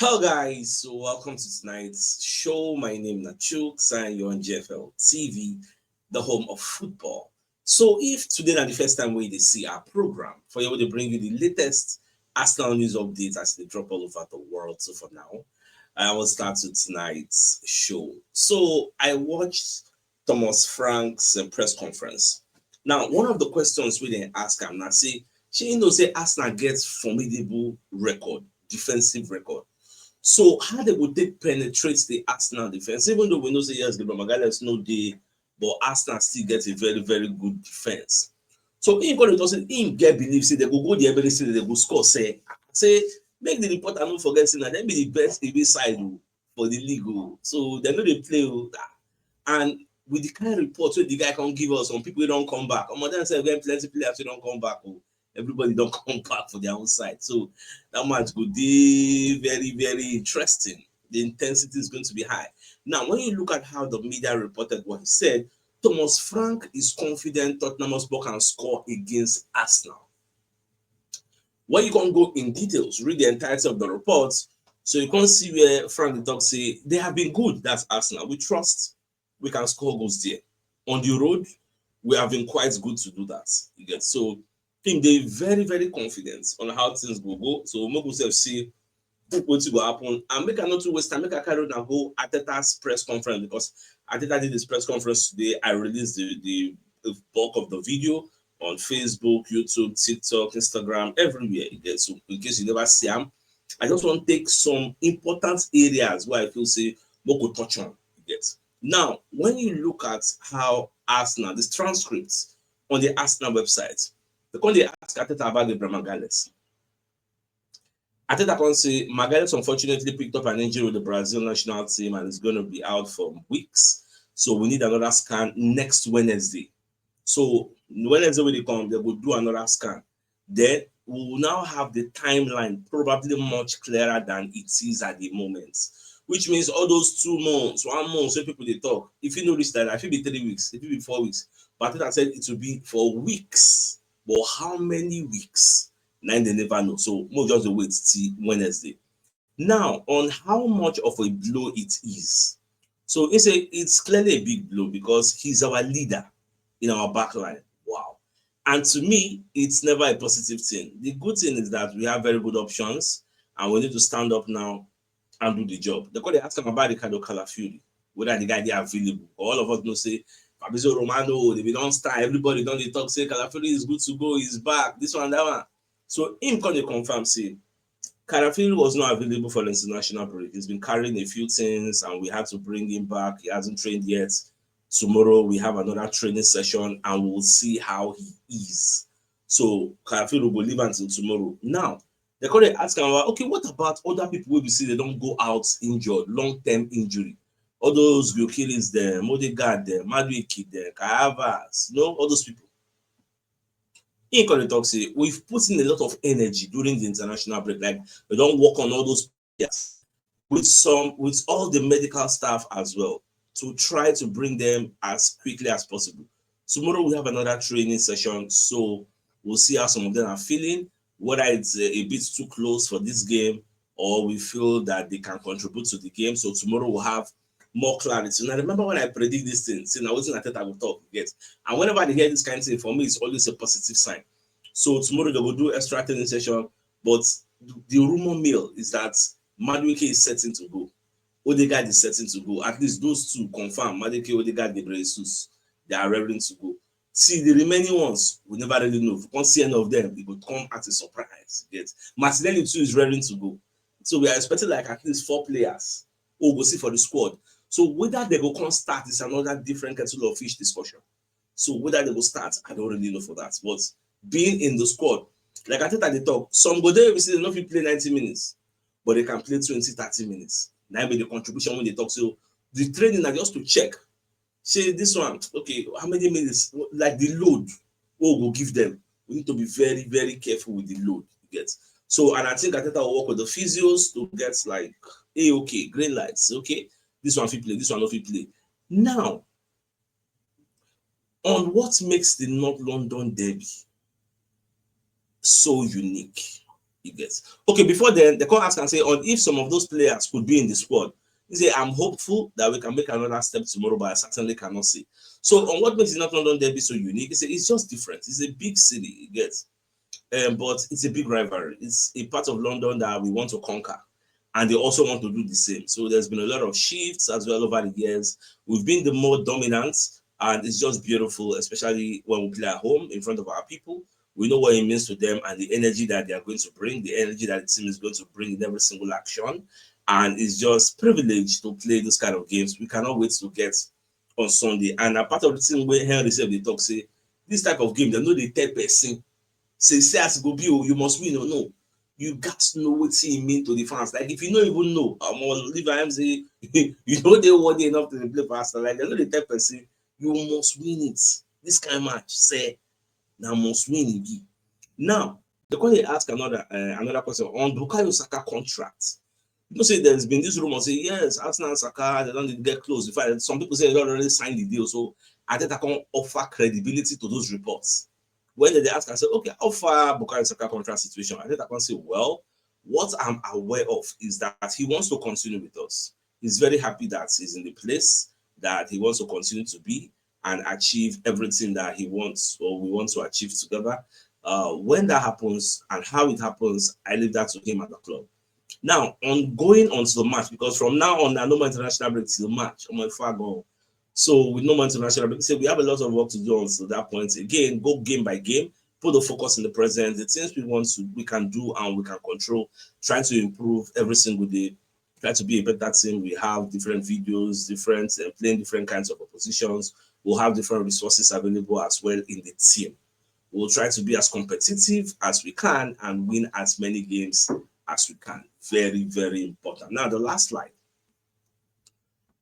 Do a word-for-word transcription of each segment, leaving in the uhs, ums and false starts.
Hello guys, so welcome to tonight's show. My name is Nachuk, sign you on G F L T V, the home of football. So if today na the first time wey you dey see our program, for here we dey bring you the latest Arsenal news updates as they drop all over the world. So for now, I will start with tonight's show. So I watched Thomas Frank's uh, press conference. Now, one of the questions we then ask him now say, she you know say Arsenal gets formidable record, defensive record. So how they would take penetrate the Arsenal defense, even though we know say yes, Gabriel Magalhaes no dey, but Arsenal still get a very, very good defense. So he go to say he get belief say they go go the Emirates Stadium, they go score. Say, say make the reporter no forget say na dem be the best away side o for the league o. So they no dey play o. And with the kind of report wey the guy come give us, some people wey don come back. Omo, dem sef get plenty players wey don come back o. Everybody don come back for their own side. So that match go dey very, very interesting. The intensity is going to be high. Now, when you look at how the media reported what he said, Thomas Frank is confident Tottenham Hotspur can score against Arsenal. When you can go in details, read the entirety of the report, so you can see where Frank dey talk say they have been good, that's Arsenal. We trust we can score goals there. On the road, we have been quite good to do that. You get? So him dey very, very confident on how things go go. So make we sef see wetin go happen. And make I no too waste time, make I carry una go Arteta's press conference, because Arteta did his press conference today. I released the, the, the bulk of the video on Facebook, YouTube, TikTok, Instagram, everywhere. You get? So in case you never see am, I just want to take some important areas where I feel say make we touch on. You get? Now, when you look at how Arsenal, this transcript on the Arsenal website, they come dey ask Arteta about Gabriel Magalhaes. Arteta come say Magalhaes unfortunately picked up an injury with the Brazil national team and is going to be out for weeks. So we need another scan next Wednesday. So Wednesday wey dey come, they go do another scan. Then we will now have the timeline probably much clearer than it is at the moment. Which means all those two months, one month, so people dey talk. If you notice that, I feel be three weeks, it will be four weeks. But Arteta said it will be for weeks. But how many weeks? Now they never know. So we'll just wait till Wednesday. Now, on how much of a blow it is. So he say it's clearly a big blow because he's our leader in our backline. Wow. And to me, it's never a positive thing. The good thing is that we have very good options and we need to stand up now and do the job. They could ask him about Ricardo Calafiori, whether the guy dey available. All of us know say Fabrizio Romano, they be don start. Everybody don dey talk say Calafiori is good to go, he's back, this one, that one. So him come dey confirm say Calafiori was not available for the international break. He's been carrying a few things and we had to bring him back. He hasn't trained yet. Tomorrow we have another training session and we'll see how he is. So Calafiori go leave until tomorrow. Now, they come dey ask him, okay, what about other people wey be say they don go out injured, long-term injury? All those Gyökeres dem, Odegaard dem, Madueke dem, Kai Havertz, you know, all those people. He come dey talk say we've put in a lot of energy during the international break. Like, we don work on all those players with some, with all the medical staff as well to try to bring them as quickly as possible. Tomorrow we have another training session, so we'll see how some of them are feeling, whether it's a, a bit too close for this game or we feel that they can contribute to the game. So tomorrow we'll have more clarity. And I remember when I predict this thing, see, now wetin Arteta go talk, you get. And whenever they hear this kind of thing, for me, it's always a positive sign. So tomorrow they will do extra training session, but the rumor mill is that Madueke is certain to go. Odegaard is certain to go. At least those two confirm. Madueke, Odegaard, Gabriel Jesus, they are raring to go. See, the remaining ones, we never really know. If we can't see any of them, it could come as a surprise. Yes, Martinelli too is raring to go. So we are expecting, like, at least four players who go see for the squad. So whether they go come start is another different kettle of fish discussion. So whether they go start, I don't really know for that. But being in the squad, like Arteta dey talk, some go there, we see they no fit play ninety minutes, but they can play twenty, thirty minutes. That be the contribution when they talk. So the training na just to check. Say this one, okay, how many minutes? Like the load we go give them. We need to be very, very careful with the load you get. So, and I think Arteta will work with the physios to get, like, hey, okay, green lights, okay, this one fit play, this one no fit play. Now, on what makes the North London derby so unique? He gets okay. Before then, they come ask and say on if some of those players could be in the squad. He say, "I'm hopeful that we can make another step tomorrow, but I certainly cannot say." So on what makes the North London derby so unique? He say it's just different. It's a big city, he gets, um, but it's a big rivalry. It's a part of London that we want to conquer, and they also want to do the same. So there's been a lot of shifts as well over the years. We've been the more dominant, and it's just beautiful, especially when we play at home in front of our people. We know what it means to them and the energy that they are going to bring, the energy that the team is going to bring in every single action. And it's just privileged to play this kind of games. We cannot wait to get on Sunday. And a part of the thing where Henry said they talk say this type of game, they know they tell person. Say, say as it go be, oh, you must win or no. You got to know what he mean to the fans. Like if you don't even know, I'm gonna leave him say you know they worthy enough to play for Arsenal. Like they know they tell person, you must win it. This kind of match, say, now must win it. Now, they come dey ask another uh, another question on Bukayo Saka contract. You know, say there's been this rumor say yes, Arsenal and Saka they don't get close. In fact, some people say they don't already signed the deal. So Arteta can offer credibility to those reports. When they ask, I say, okay, how far Bukayo Saka contract situation? Arteta can say, well, what I'm aware of is that he wants to continue with us. He's very happy that he's in the place that he wants to continue to be and achieve everything that he wants or we want to achieve together. Uh, when that happens and how it happens, I leave that to him and the club. Now, on going on to the match, because from now on, I know my international break till March, I'm far gone. So with no more international break, say we have a lot of work to do until that point. Again, go game by game, put the focus in the present, the things we want to, we can do and we can control, trying to improve every single day, try to be a better team. We have different videos, different uh, playing different kinds of oppositions. We'll have different resources available as well in the team. We'll try to be as competitive as we can and win as many games as we can. Very, very important. Now, the last slide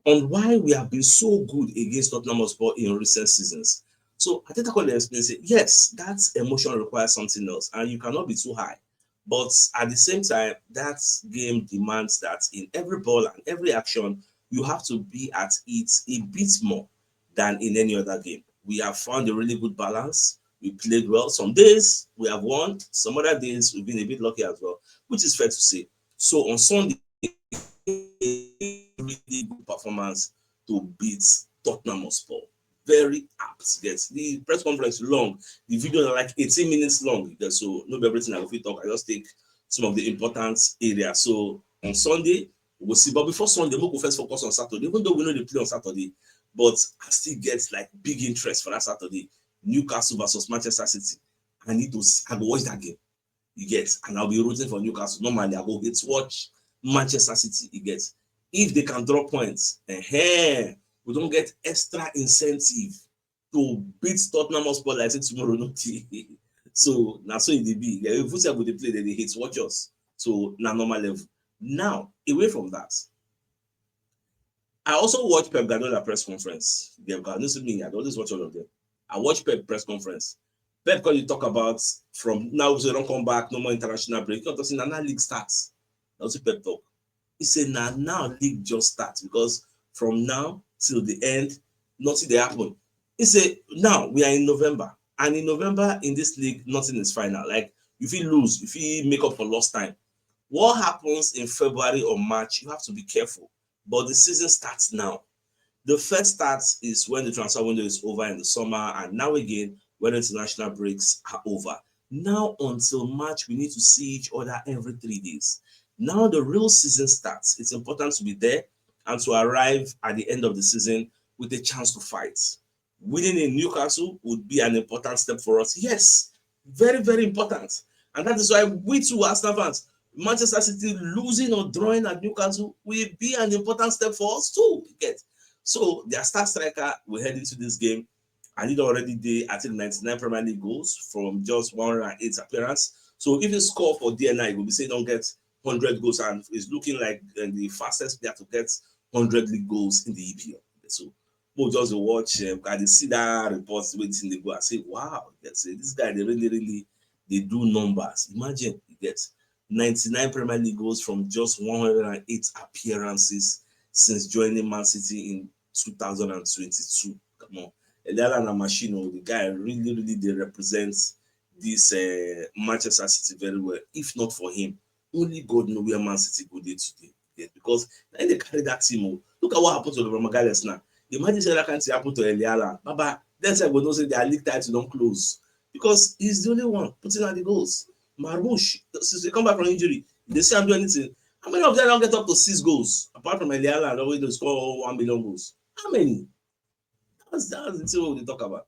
on why we have been so good against Tottenham Hotspur in recent seasons. So Arteta called and explained, say, yes, that emotion requires something else, and you cannot be too high. But at the same time, that game demands that in every ball and every action, you have to be at it a bit more than in any other game. We have found a really good balance. We played well. Some days we have won, some other days we've been a bit lucky as well, which is fair to say. So on Sunday, really good performance to beat Tottenham Hotspur. Very apt. Get the press conference long. The video is like eighteen minutes long. So not everything I will talk. I just take some of the important areas. So on Sunday, we'll see. But before Sunday, we'll first focus on Saturday. Even though we know they play on Saturday, but I still get like big interest for that Saturday. Newcastle versus Manchester City. I need to. I go watch that game. You get, and I'll be rooting for Newcastle. Normally, I go hate watch Manchester City. You get, if they can drop points, uh-huh, we don't get extra incentive to beat Tottenham Hotspur like say tomorrow no tea. So now so it dey be. Yeah, if we say we dey play, they hate watch us. So now normal level. Now away from that, I also watch Pep Guardiola press conference. Pep Guardiola, me, I always watch all of them. I watch Pep press conference. Pep call you talk about from now so they don't come back, no more international break. You know, now league starts. That's what Pep talk. He said, now now league just starts because from now till the end, nothing they happen. He said, now we are in November, and in November in this league, nothing is final. Like if you lose, if you make up for lost time, what happens in February or March, you have to be careful. But the season starts now. The first start is when the transfer window is over in the summer, and now again when international breaks are over. Now until March, we need to see each other every three days. Now the real season starts. It's important to be there and to arrive at the end of the season with a chance to fight. Winning in Newcastle would be an important step for us. Yes, very, very important. And that is why we too, Arsenal fans, Manchester City losing or drawing at Newcastle will be an important step for us too. Get so their star striker will head into this game. And it already did, I think, ninety-nine Premier League goals from just one hundred eight appearance. So if you score for D N I, you will be saying don't get one hundred goals, and it's looking like uh, the fastest player to get one hundred league goals in the E P L. So we'll just watch. Uh, I see that reports waiting they go. I say, wow, say, this guy they really, really they do numbers. Imagine he gets ninety-nine Premier League goals from just one hundred eight appearances since joining Man City in two thousand twenty-two. Come on. Eliala Namashino, oh, the guy really, really they represents this uh, Manchester City very well. If not for him, only God know where Man City go dey today. Yes, because na him dey carry that team. Oh. Look at what happened to Gabriel Magalhaes now. Imagine say that kind thing happen to Erling Haaland. Baba, then say go know say their league title don close because he's the only one putting out the goals. Marmoush, since he come back from injury, they say I'm doing anything. How many of them don't get up to six goals apart from Erling Haaland wey dey score one million goals? How many? That's that's the thing we dey talk about.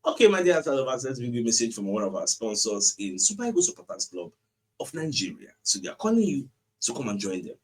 Okay, my dear followers, let's bring you a message from one of our sponsors in Super Eagles Supporters Club of Nigeria. So they are calling you to come and join them.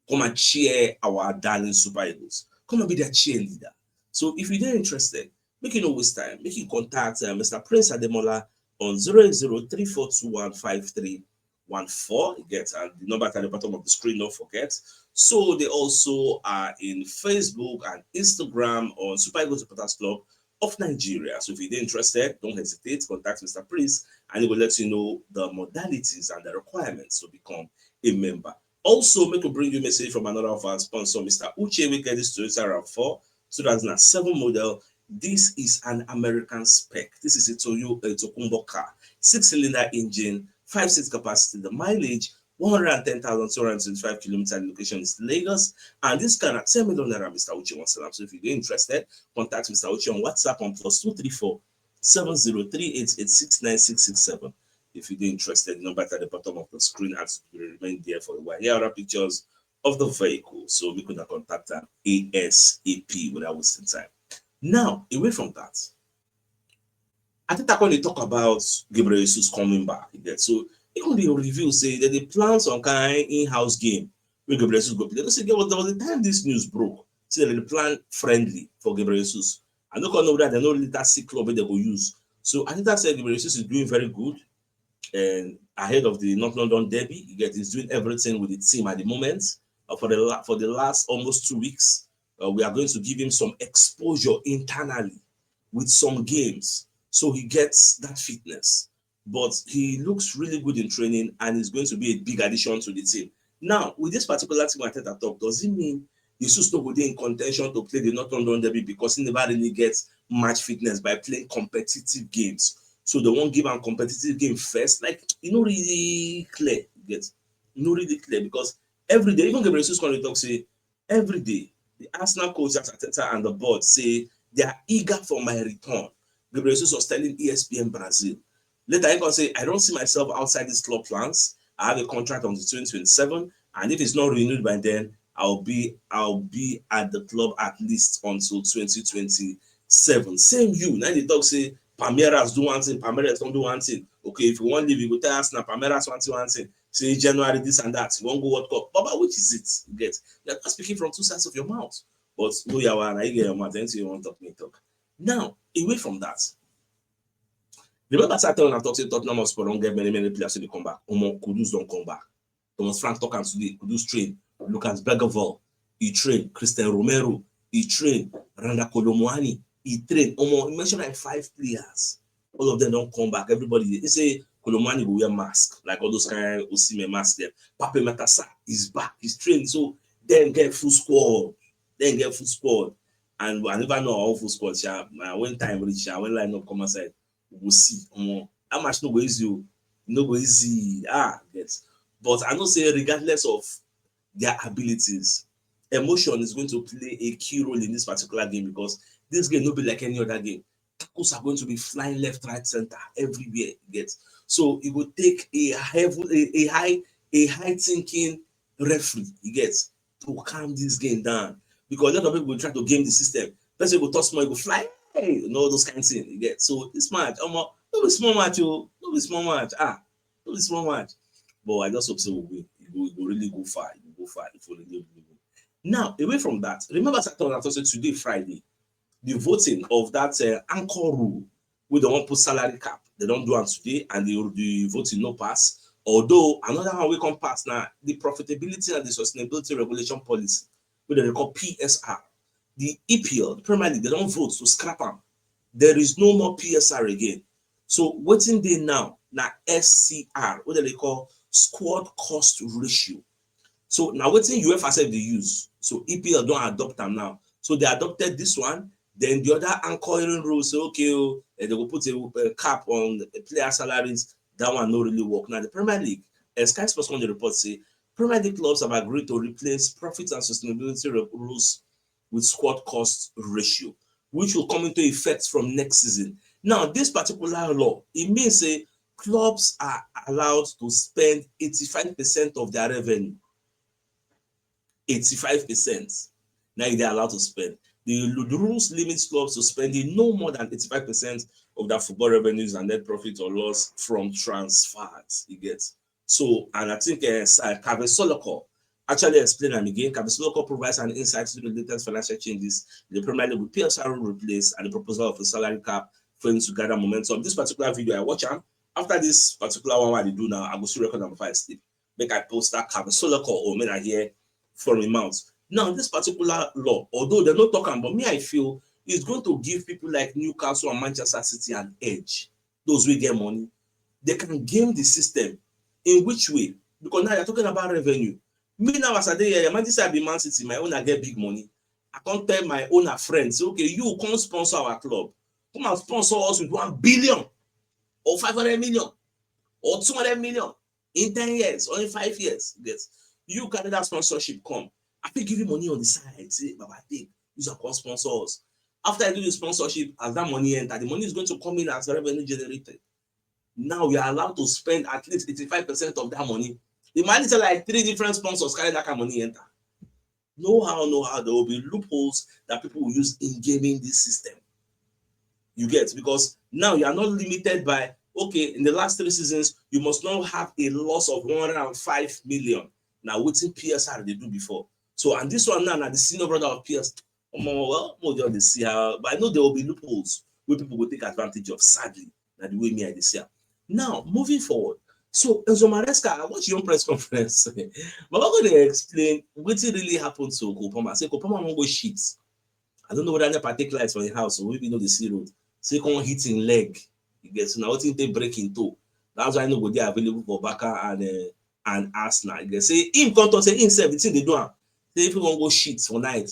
Come and cheer our darling Super Eagles. Come and be their cheerleader. So if you dey interested, make you no waste time. Make you contact uh, Mister Prince Ademola on zero eight zero three four two one five three one four. You get and the number at the bottom of the screen, don't forget. So they also are in Facebook and Instagram on Super Eagles Supporters Club of Nigeria. So if you dey interested, don't hesitate, contact Mister Prince and he will let you know the modalities and the requirements to become a member. Also, make we bring you message from another of our sponsor, Mister Uche, wey get this Toyota rav four, two thousand and seven model. This is an American spec. This is a Toyo, a Tokumbo car, six-cylinder engine, five seat capacity. The mileage, one hundred and ten thousand two hundred twenty-five kilometers. Location is Lagos. And this car na ten million naira, Mister Uche wan sell am. So if you dey interested, contact Mister Uche on WhatsApp on plus two three four seven zero three eight eight six nine six six seven. If you dey interested, the number at the bottom of the screen as you remain there for a while. Here are pictures of the vehicle. So we could contact them ASAP without wasting time. Now, away from that, I think I can talk about Gabriel Jesus coming back. You get? So he can be reveal say that they plan some kind in-house game with Gabriel Jesus go play. They say there was, there was a time this news broke. Say they plan friendly for Gabriel Jesus. I don't know that they know that sick club they go use. So I think I said Gabriel Jesus is doing very good and ahead of the North London Derby. You get, he's doing everything with the team at the moment. Uh, for the la- for the last almost two weeks, uh, we are going to give him some exposure internally with some games, so he gets that fitness. But he looks really good in training, and is going to be a big addition to the team. Now, with this particular team Arteta talk, does it mean Jesus no go dey in contention to play the North London Derby because he never really gets match fitness by playing competitive games? So they won't give am competitive game first. Like, e no really clear, you get? No really clear because every day, even Gabriel Jesus come dey talk say every day, the Arsenal coach, Arteta, and the board say they are eager for my return. Gabriel Jesus was telling E S P N Brazil. Later, he come say, I don't see myself outside this club plans. I have a contract until twenty twenty-seven, and if it's not renewed by then, I'll be I'll be at the club at least until twenty twenty-seven. Same you, now they talk say Palmeiras do one thing, Palmeiras don't do one thing. Okay, if you want leave, you go tell us now Palmeiras one thing, one thing. Say January this and that, you won't go World Cup. Baba, which is it? You get? You're not speaking from two sides of your mouth. But no, you are right, you get your mouth. Anything you want to talk, me talk. Now, away from that, remember, I told you, I talk say Tottenham Hotspur don't get many many players to come back. Omo, Kudus don't come back. Thomas Frank talk am today. Kudus train. Lucas Bergvall, he train. Christian Romero, he train. Randa Kolo Muani, he train. Omo, he mentioned like five players. All of them don't come back. Everybody, they say Kolo Muani go wear mask, like all those kind of Osimhen mask there. Pape Matar Sarr is back. He's trained. So then get full squad. Then get full squad. And I never know our full squad. Sha. When time reach, sha, when line up come outside, we go see. Omo, that match no go easy. Oh. No go easy. Ah, get. But I know say regardless of their abilities, emotion is going to play a key role in this particular game because this game no be like any other game. Tackles are going to be flying left, right, center, everywhere. You get? So it will take a heavy, a, a high, a high thinking referee. You get? To calm this game down because a lot of people will try to game the system. Person go touch small, go fly, hey, you know those kind of things. You get? So this match, um, no be small match, oh, no be small match, ah, no be small match. But I just hope so we win. It go, it go really go far. It go go far. It will really go. Now, away from that, remember Saturday, I told you today, Friday, the voting of that uh, anchor rule, we don't want put salary cap. They don't do it today, and the, the voting no pass. Although another one we can pass now, the profitability and the sustainability regulation policy, which they call P S R. The E P L, the Premier League, they don't vote to scrap them. There is no more P S R again. So waiting day now, now S C R, what they call squad cost ratio. So now waiting UEFA said they use. So E P L don't adopt them now. So they adopted this one, Then the other anchoring rule say, okay, oh, eh, they go put a, a cap on the player salaries. That one no really work. Now the Premier League, as Sky Sports come dey report say, Premier League clubs have agreed to replace profits and sustainability re- rules with squad cost ratio, which will come into effect from next season. Now, this particular law, it means say clubs are allowed to spend eighty-five percent of their revenue. Eighty-five percent. Now they're allowed to spend. The, the rules limit clubs to spending no more than eighty-five percent of their football revenues and net profit or loss from transfers. You get? So, and I think uh, Sir Kave Soloko actually explained them again. Kave Soloko provides an insight into the latest financial changes in the Premier League with P S R replace and the proposal of a salary cap failing to gather momentum. This particular video I watch am after this particular one what I do now, I go still record am before I sleep. Make I post that Kave Soloko or make I hear from him mouth. Now, this particular law, although they no talk am, but me I feel it's going to give people like Newcastle and Manchester City an edge. Those wey get money, they can game the system. In which way? Because now you're talking about revenue. Me now as I dey here, imagine say I be Man City, my owner get big money. I come tell my owner friend, say, okay, you come sponsor our club. Come and sponsor us with one billion or five hundred million or two hundred million in ten years or in five years. Yes. You carry that sponsorship come. I fit give you money on the side. Say, Baba, take, use am come sponsor us. After I do the sponsorship, as that money enter, the money is going to come in as revenue generated. Now we are allowed to spend at least eighty-five percent of that money. Imagine say like three different sponsors carry that kind of money enter. No how, no how, there will be loopholes that people will use in gaming this system. You get? Because now you are not limited by, okay, in the last three seasons, you must not have a loss of one hundred and five million. Now, wetin P S R dey do before? So, and this one now, na the senior brother of P S. Omo, well, mo just dey see how, but I know there will be loopholes wey people go take advantage of, sadly, na the way me I dey see am. Now, moving forward, so Enzo Maresca, I watch your press conference. Baba go dey explain wetin really happen to Cole Palmer. Say Cole Palmer wan go shit. I don't know whether NEPA take light for him house or maybe no dey see road. Say come hit him leg. You get? So na wetin take break him toe. That's why he no go dey available for Barca and uh, and Arsenal. You get? Say him come talk say himself the thing dey do am. Say if he wan go shit for night,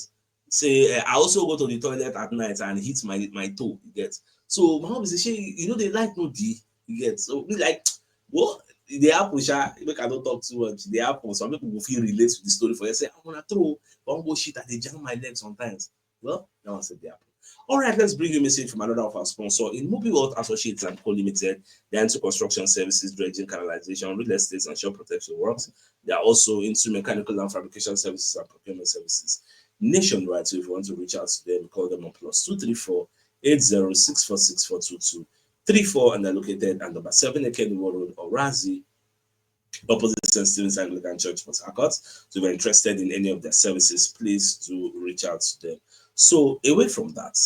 say uh, I also go to the toilet at night and hit my my toe. You get? So my mom say, shey you no dey like no di? You get? So we like, well, e dey happen sha. Make I no talk too much. E dey happen. Some people go fit relate to the story for you. Say, I wanna throw, but I wan go shit. I dey jam my leg sometimes. Well, that one still dey happen. All right, let's bring you a message from another of our sponsor in Movie World Associates and Co Limited. They are into construction services, dredging, canalization, real estate, and shore protection works. They are also into mechanical and fabrication services and procurement services nationwide. So if you want to reach out to them, call them on plus two three four eight zero six four six four two two three four, and they're located at number seven Ekeniwo Road, Orazi, opposite Saint Stephen's Anglican Church, Port Harcourt. So if you're interested in any of their services, please do reach out to them. So away from that,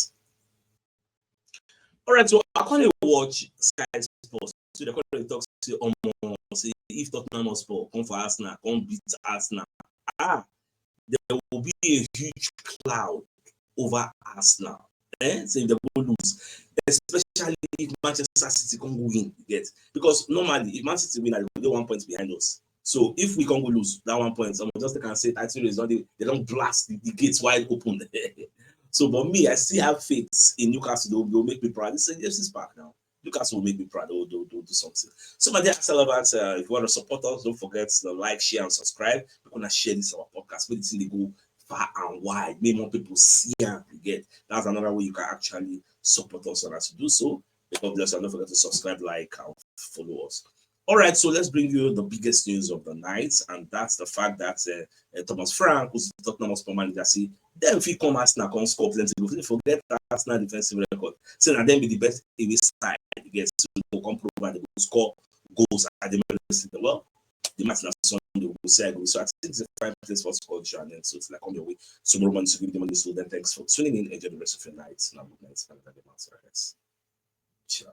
all right, so I can't watch Sky Sports. So they can't talk say, oh, say if Tottenham Hotspur come for Arsenal, come beat Arsenal, ah, there will be a huge cloud over Arsenal. Eh? So if they go lose, especially if Manchester City can go win, you get? Because normally, if Man City win, they go dey one point behind us. So if we can go lose that one point, someone just can say title is not they, they don't blast the, the gates wide open. So, but me, I still have faith in Newcastle. They'll, they'll make me proud. This is this is back now. Newcastle will make me proud. They'll, they'll, they'll do something. So, my dear Arsenal lovers, uh, if you want to support us, don't forget to like, share, and subscribe. We're gonna share this our podcast. Make the thing they go far and wide. Make more people see and get. That's another way you can actually support us, and as you do so, God bless you. And don't forget to subscribe, like, and follow us. All right, so let's bring you the biggest news of the night, and that's the fact that uh, uh, Thomas Frank, who's the Tottenham Hotspur manager, say dem fit come Arsenal, come score plenty goals. Forget Arsenal defensive record. Say na dem be the best away side. Yes, so they come prove that they go score goals at the Meadowbank. Well, the match na Sunday, we go see how e go be. So I think it's a fine place for us to call the show and then so it's like come your way tomorrow morning to give you the money. So then thanks for tuning in. Enjoy the rest of your night. Now good night. Have a good night. Ciao.